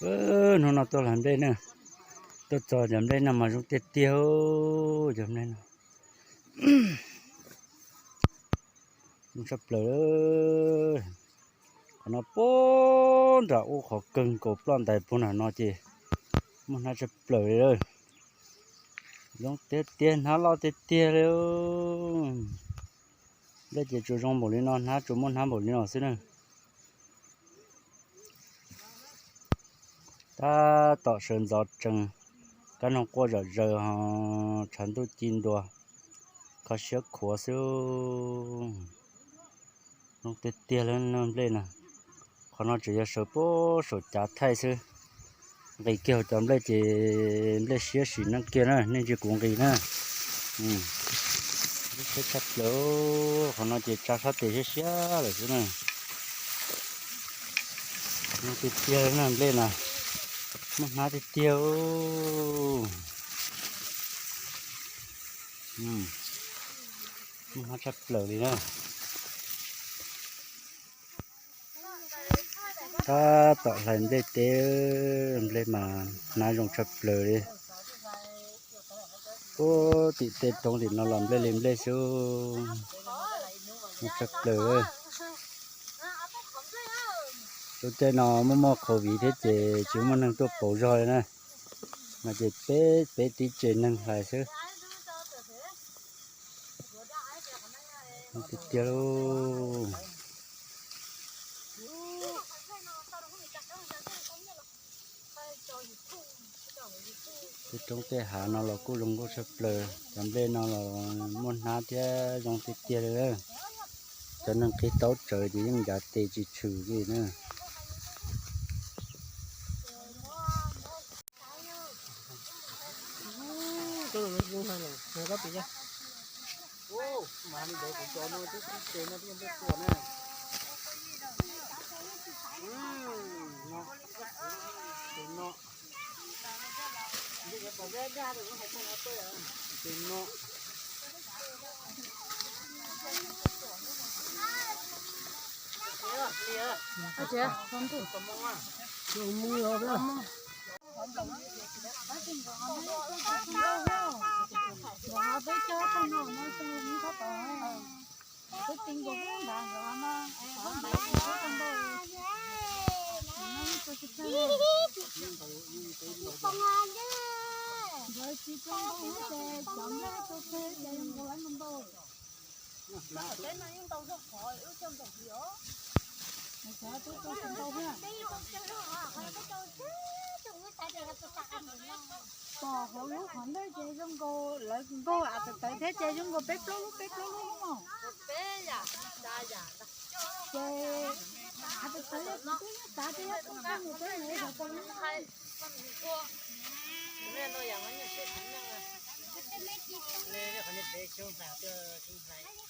Hnub no tuaj hlais nplej na, tuaj txog cov nplej no mas zoo tiag tiag, cov nplej no zoo tshaj plaws. Qhov no puag nram ub qhov kawg nkaus ploj ntais puag nram no ces muaj hnab tshaj plaws li lawm. Zoo tiag tiag, hnab loj tiag tiag li. Nplej ces tsuas zoo npaum li no, hnab tsuas muaj hnab npaum li no xwb na. Tab tom sawv ntxov tsees, kab noog quaj zom zaws ho tshav ntuj ci ntua, kho siab khuav xwb. Zoo tiag tiag li nplej na. Qhov no tseem yog sawv puag saum cav thaij xwb. Nqis kiag hauv cov nplej ces nplej siab sim neej kiag na, nej ntsia kuv nqis na. Nplej siab tshaj plaws, qhov no ces tsa sab tes siab siab lawm xwb na. Zoo tiag tiag na nplej na, muaj hnab tiag tiag. Muaj hnab tshaj plaws li na. Tab tom hlais nplej teb, nplej mas hnab zoo tshaj plaws li. Puag tim tej roob tim no los nplej li nplej xwb, zoo tshaj plaws. Lub caij no muaj muaj COVID thiab ces tsis muaj neeg tuaj pauv zog li na, no ces peb peb tib tsev neeg hlais xwb. Tiag tiag lauj. Tej roob tej hav no los kuj zoo nkauj tshaj plaws, cov nplej no los muaj hnab thiab zoo tiag tiag li. Cov neeg qhib taub tsawv ces yeej ncav tes tsis tshwm li na. Pom hauv lub qhov ntawd ces zoo nkaus lawv nkaug av tawv tawv thiab ces zoo nkaus peb plaub lub peb plaub lub mos. Ces av tawv tawv yog kuv twb xav tias yog tub tub mus peb mus xav tau lub no.